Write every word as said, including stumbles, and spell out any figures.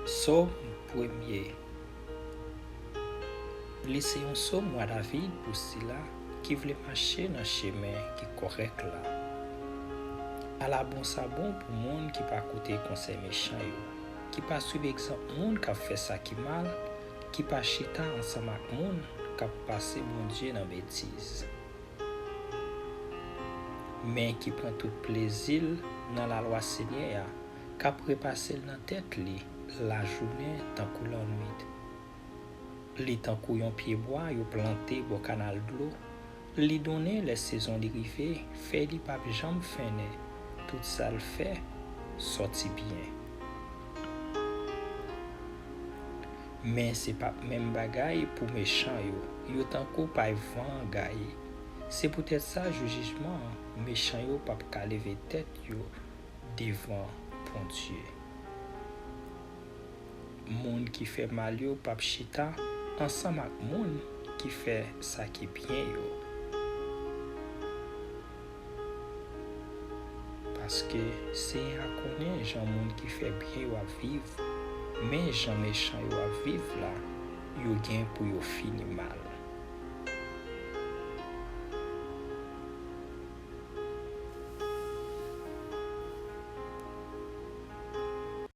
Sòm premye. Li se yon sòm wa David pou sila ki vle mache nan chemen ki kòrèk la. Ala bon sa bon pou moun ki pa koute konsèy mechan yo, ki pa suiv egzanp moun k ap fè sa ki mal, ki pa chita ansanm ak moun k ap pase Bondye nan betiz, men ki pran tout plezi l nan lalwa Senyè a, k ap repase l nan tèt li lajounen tankou lannwit. Li tankou yon pyebwa yo plante bò kanal dlo. Li donnen lè sezon li rive, fèy li p ap janm fennen, tout sa l fè sòti byen. Men se p ap menm bagay pou mechan yo, yo tankou pay van an gaye. Se poutèt sa, jou jijman an, mechan yo p ap ka leve tèt yo devan Bondye. Moun ki fè mal yo p ap chita ansanm ak moun ki fè sa ki byen yo. Paske Senyè a konnen jan moun ki fè byen yo ap viv, men jan mechan yo ap viv la, yo gen pou yo fini mal.